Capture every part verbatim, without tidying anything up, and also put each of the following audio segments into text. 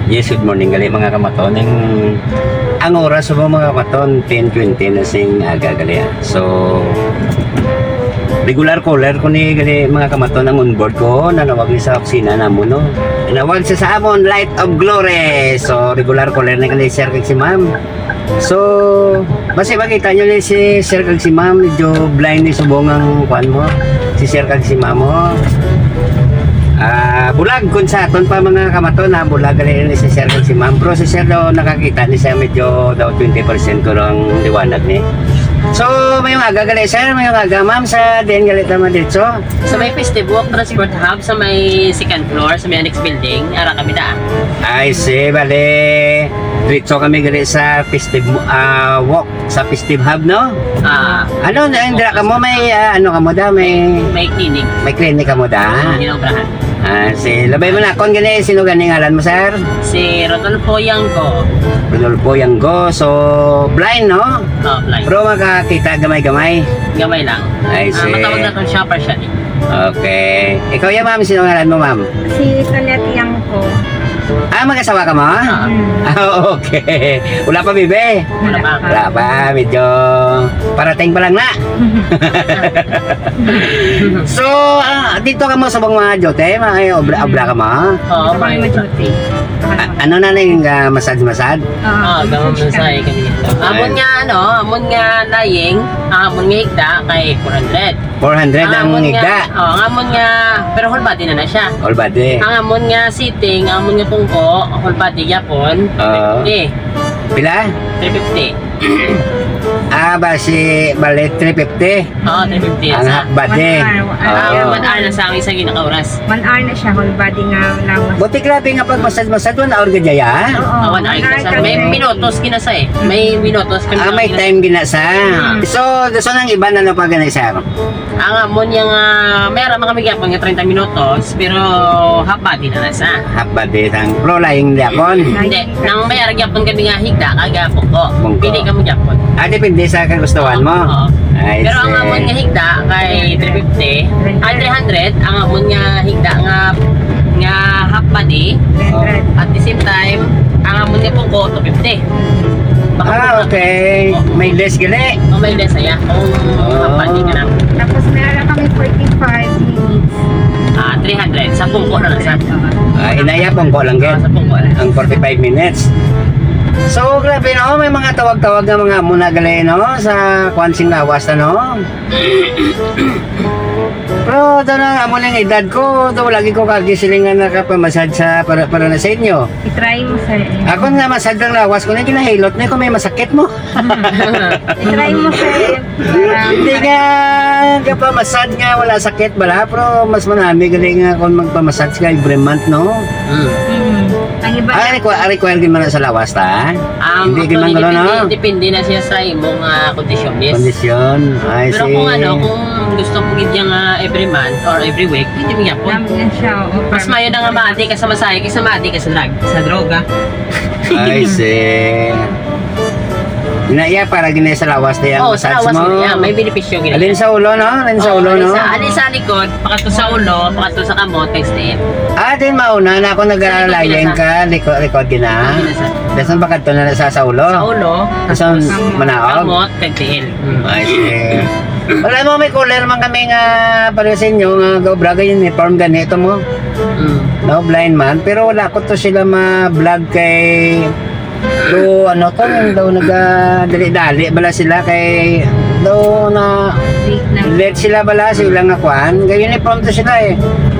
Yes, good morning gali, mga kamaton. Ang, ang oras mo, mga kamaton, ten twenty na sing aga gali, ah. So, regular caller ko ni gali, mga kamaton, ang onboard ko, nanawag ni sa opisina namon, no. Nanawag siya sa amon, Light of Glory. So, regular caller na gali, sir, kag si ma'am. So, basi makita nyo ni si sir kag si ma'am, medyo blind ni subong ang kwan mo. Si sir kag si ma'am mo. Ah, bulag kun sa aton pa, mga kamaton, na bulag gali ni si sir kag si ma'am. Pero si sir daw nakakita ni siya, medyo daw twenty percent ko ang liwanag ni. So, mayong aga gali, sir, mayong aga, ma'am, sa din gali ta man dito. Sa may Festive Walk Transport Hub, sa may second floor, sa may annex building, ara kami da. I see, bale, diretso kami gali sa Festive, ah, Walk, sa Festive Hub, no? Ah, Ano na, Festive Walk Indra, kamo may, ah, ano kamo da, may, May clinic. may clinic kamo da? Ah, yun ang ubrahan. Ah, si, labay mo na, kon gani, sino gani ngalan mo, sir? Si Rodolfo Yanggo. Rodolfo Yanggo, so, blind, no? Oh, blind. Pero makakita gamay-gamay. Gamay lang. I Ah, see. Matawag na itong shopper siya. Okay. Ikaw yan, ma'am. Sino ngalan mo, ma'am? Si Tonet Yangko. Ah, mag-asawa ka mo? Ah. Mm. Ah, okay. Wala pa, bibi? Wala pa. Wala pa. Medyo parating pa lang na. So, ah, dito ka mo sa mga jote? Mga obra, obra ka mo? Oo, Sa may mga majuti. Ah, ano na na yung ah, massage-massage? Ah, Ah, ganun sa kami dito. Amon Ay. nga, ano, amon nga laying, amon nga higda kay four hundred. Four hundred ang higda. Oh, ang amon nga, pero whole body na na siya. Whole body. Ang amon nga sitting, ang amon nga pungko, whole body yapon, Oo. three fifty. Pila? Three fifty. Ah, ba si, bale, three fifty? Oo, three fifty Ang sa half body. One hour, one hour. Ah, Oo. One hour na sa ang isang ginakauras. One hour na siya, whole body nga lawas. Buti grabe nga pag massage-massage, one hour ka dyan, ha? Oo, Ah, one hour one hour ka sa. May kami. Minutos kinasa eh. May minutos kami Ah, may kinasa. Time ginasa. Ah. So, so nang iba na lang pag ganay, sir? Ang amon nga, ah, may ara man kami gyapon nga treinta minutos, pero half body na na sa. Half body sang pro laing gyapon. Hindi, nang may ara gyapon kami nga higda, kag pungko. Pungko. Pili kami gyapon. Ah, depende sa kagustuhan mo. Oo, oo. I Pero ang see. Amon nga higda kay three fifty, ah, three hundred, ang amon nga higda nga, nga half body. Three hundred. At the same time, ang amon nga pungko, two fifty. Baka Ah, mo- okay. Oo. May less gali. Oh, may less, aya. Kung Oh. kapag di ka na. Tapos may ara kami forty-five minutes. Ah, three hundred. Sa pungko na lang sa. Ah, inaya pungko lang, Ah, gid. Sa pungko na. Ang forty-five minutes. So, grabe, no? May mga tawag-tawag nga mga muna gali, no? Sa kwan sing lawas, ano? Pero ito na, amo na yung edad ko, ito, lagi ko kagisiling nga nakapamassage sa para, para na sa inyo. I-try mo, sir. Ako nga, massage lang lawas ko na, ginahilot na kung may masakit mo. I-try mo, sir. Para Hindi nga, kapamasad nga, wala sakit bala, pero mas manami gali nga kung magpamasad ka every month, no? Mm. Mm. Ang iba Ah, na requ-, ah, required din man na sa lawas, ta? Um, Hindi actually, gid man galo, no? depende, depende na siya sa imong, ah, kondisyon, miss. Kondisyon, I Pero kung see. ano, kung gusto mo gid niya nga every month or every week, pwede mo yapon. Dami na siya, oo. Mas mayo na nga maadi ka sa masahe kaysa maadi ka sa drug, sa droga. I see. Ina iya, para gini sa lawas na yung Oo, sa massage lawas mo. Gini, yeah, may benepisyo gini. Alin sa ulo, no? Alin sa Oo, ulo, alin no? Sa, alin sa likod, pakato sa ulo, pakato sa kamot, text din. Ah, din mauna na ako Sa likod nag-aalayan gina sa- ka, likod, likod gina. Likod gina sa- Dasan pakato na sa, sa ulo? Sa ulo, Dasan tapos manaog? Kamot, kag tiil. Mm. I see. Wala mo, may caller man kami nga pareho sa inyo, nga gaobra, ga uniform, ganito mo. Mm. No, blind man. Pero wala ko to sila ma-vlog kay do, ano to, daw naga-dali-dali bala sila kay daw na Late na. late sila bala, sila nga kwan. Ga uniform to sila eh.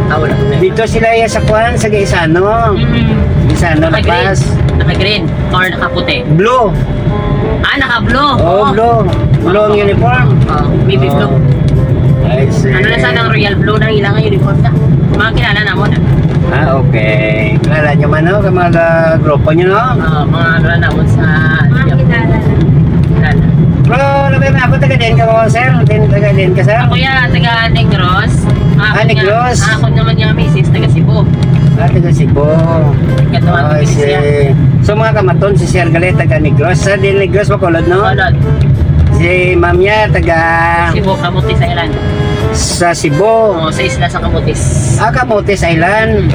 Ah, wala ko na. Dito sila iya sa kwan, sa Gaisano. Mm. Gaisano, Naka-green. Lapas. Naka-green or nakaputi? Blue. Ah, naka-blue. Oh, Oo. Blue. Blue ang uniform. Oh, baby blue. Oh. I see. Ano na sana ang royal blue na ilang uniform na? Mga kilala na mo na. Ah, okay. Kilala nyo man, no? Ka mga grupo nyo, no? Ah, mga ano na mo sa Mga kilala na. Kilala. Bro, ano ba yung ako? Taga din ka mo, sir? Din, taga din ka, sir? Ako ya, taga Negros. Ah, Ako nga, Negros. Ah, ako naman yung misis, taga Cebu. Ah, taga Cebu. Katuwang Ah, ko si, siya. So, mga kamaton, si Sir Galet, taga Negros. Sa din Negros, Bacolod, no? Bacolod. Si Ma'am niya, taga Cebu, Camotes Island. Sa Cebu. Oo, sa isla sa Camotes. Ah, Camotes Island.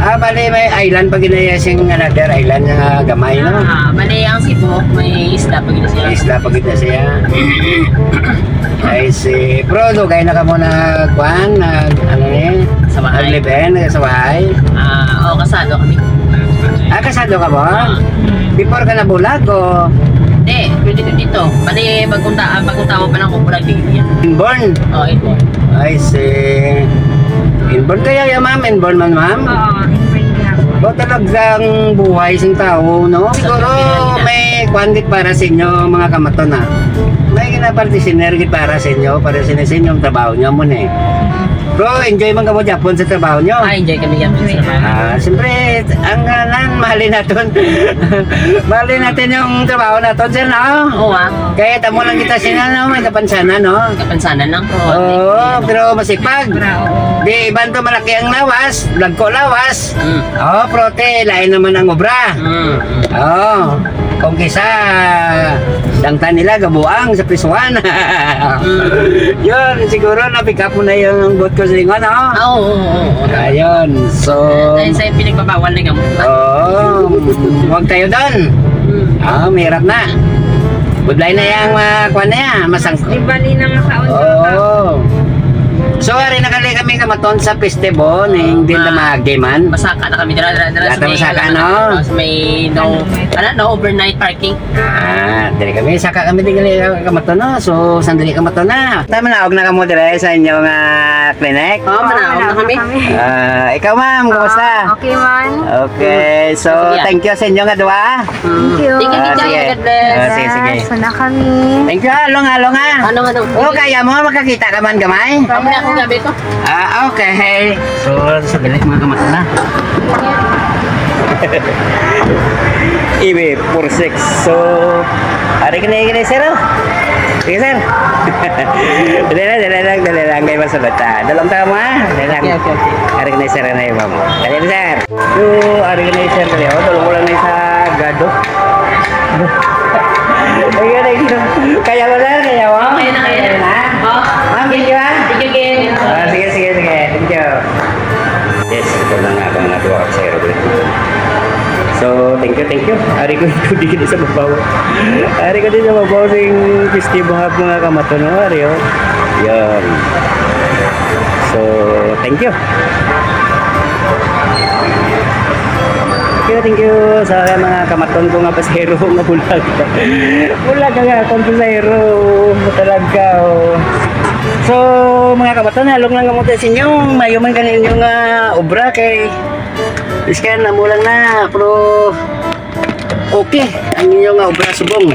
Ah, bali may island pa gid na iya sing another island nga gamay, no? Ah, bali ang Cebu, may isla pa gid siya. Isla pa gid na siya. I see. Pero dugay na kamo na, kuan, na, ano ni? Sa bahay. Nag-live-in, sa bahay? Ah, oo, kasado kami. Ah, kasado ka ba? Ah. Before ka nabulag o? Hindi, twenty twenty-two. Bali, bagong ta-, bagong taon pa lang kung bulag din yan. Inborn? Oo, inborn. I see. Inborn kayo, ya, ma'am? Inborn man, ma'am? Oo, inborn niya. O, talagang buhay sing tao, no? Siguro may kwan gid para sa inyo, mga kamaton, ha? May ginapartisinar gid para sa inyo, para sa, sa inyong trabaho niyo, mo, eh. Bro, enjoy man kamo gyapon sa trabaho niyo? Ah, enjoy kami gyapon sa trabaho. Ah, siyempre, ang, ah, nan, mahalin naton. Mahalin natin yung trabaho naton, sir, no? Oo, ah. Kaya tamo lang kita sina, no? May kapansanan, no? Kapansanan lang po. Oo, pero masipag. Sobra, oo. Di iban to malaki ang lawas, dagko lawas. Mm. Oh, prote, lain naman ang obra. Mm, mm. Oh, kung kisa, dangtan nila, gabuang sa prisuhan. Mm. Yun, siguro na-pick up mo na yung buot ko sa lingon, no? Ah, oo, oo, oo. Ayun, so, dahil sa pinagbabawal na gamot. Oo, huwag kayo doon. Mm. Ah, mahirap na. Budlay na yang, ah, kuwan na yan, masang- Di bali na makaon ka. Oo. So, ari na gali kami kamaton sa festival, ning Oo, din na ma-, maagi man. Masaka na kami dira, dira, dira Dito sa may, masaka, ano, no? Sa may no, ano, no overnight parking. Ah, diri kami, saka kami din gali kamaton, no? So, sandali kamaton na. Tama na, og na kamo dire sa inyong, ah, clinic? Oo, manaog na kami. Ah, ikaw, ma'am, kumusta? Ah, okay man. Okay, so, Sige. thank you sa inyo nga duha. Thank you. Thank you, Ah, Tita. sige. God bless. Ah, sige, sige. Yes, wala kami. Thank you, along, along, ah. Ano, ano? Oh, kaya mo, makakita ka man gamay? Kami na akong gabi to. Ah, okay. So, sa galing mga kamata na. Ibe, four six. So, ari ka na, ari ka na, sir, oh. Sige, sir. Dali lang, dali lang, dali lang. Kaya masagot, ah. Dalawang tama, ah. Dali lang. Okay, okay, okay. Ari ka na, sir, na iba mo. Dali lang, sir. Yo, ari na yung sir, dali. Oh, tulong ko lang na sa gado. Ay, yun, ay, yun. Kaya mo na, kaya mo. Okay na, kaya na. Kaya na. Oh. Ma'am, thank you, ha? Thank you again. Ah, sige, sige, sige. Thank you. Yes, ito na nga ang mga duwa ka sir. So, thank you, thank you. Ari ko, ko di kita sa babaw. Ari ko di sa babaw sing festive hub, mga kamaton, no? Ari, oh. Yan. So, thank you. Thank you, thank you sa mga kamaton ko nga pasahero nga bulag. Bulag nga akong pasahero. Talaga, oh. So, mga kamaton, halong lang kamo sa inyo. Mayo man kaninyo nga obra kay iskan na mo lang na, pero okay ang inyo nga obra subong.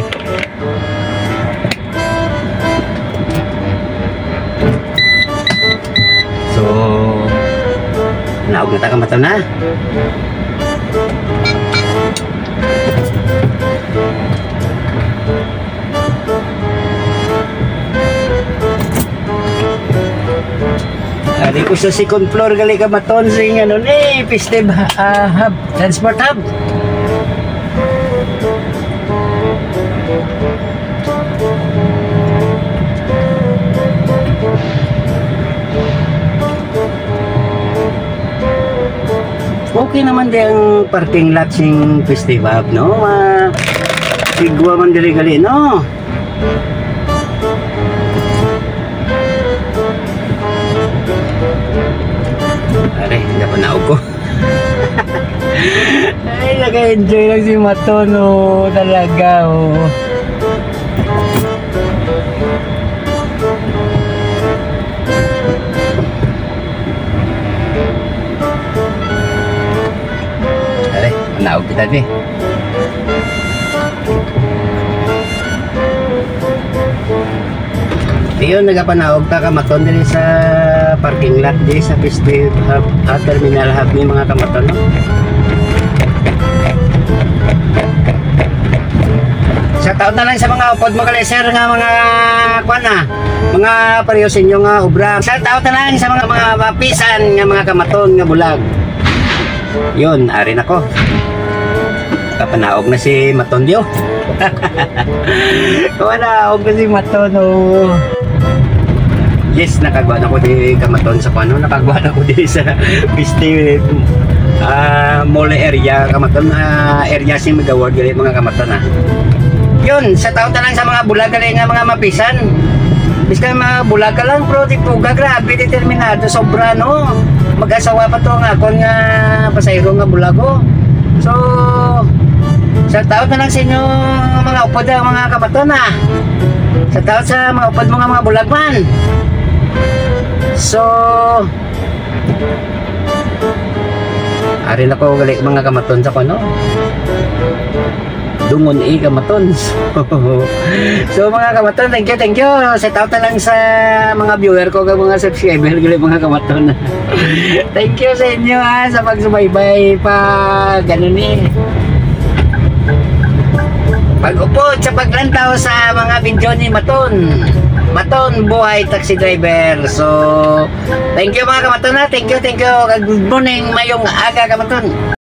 So, naog na ta, kamaton na. Ari ko sa second floor, gali kamaton sing, ano ni, festive, ah, hub, transport hub. Okay naman di ang parking lot sing festive hub, no? Ma-, sigwa man diri gali, no? Are, hindi pa naog ko. Ay, naka-enjoy lang si Maton, oh. Talaga, oh. Are, naog kita, di. Ayun, nagapanaog ta, kamaton, diri sa parking lot, diri sa festive hub, ah, terminal hub ni, mga kamaton, no? Shout out na lang sa mga upod mo, kali, sir, nga mga, kwan, ah, mga pareho sa inyo nga obra. Shout out na lang sa mga, mga mapisan nga mga kamaton nga bulag. Yun, ari na ko. Kapanaog na si Maton, yo. Kapanaog na si Maton, oh. Yes, nakagwa na ko di kamaton sa kuno. Nakagwa na ko di sa festive, Ah, mall area, kamaton, ah, area sing Mega World gali, mga kamaton, ah. Yun, shout out na lang sa mga bulag gali nga mga mapisan. Bisan mga bulag ka lang, pero di puga, grabe, determinado, sobra, no? Mag-asawa pa to ang akon nga pasahero nga bulago. So, shout out na lang sa inyo, mga upod, ah, mga kamaton, ah. Shout out sa mga upod mo nga mga bulag man. So, ari na ko gali, mga kamaton, sa kuno. Dungon, eh, kamaton. So, mga kamaton, thank you, thank you. Shout out na lang sa mga viewer ko, kag mga subscriber gali, mga kamaton. Thank you sa inyo, ha, sa pagsubaybay pa, ganun, eh. Pag-upod sa paglantaw sa mga video ni Maton. Maton, buhay taxi driver. So, thank you, mga kamaton, ha. Thank you, thank you. Good morning, mayong aga, kamaton.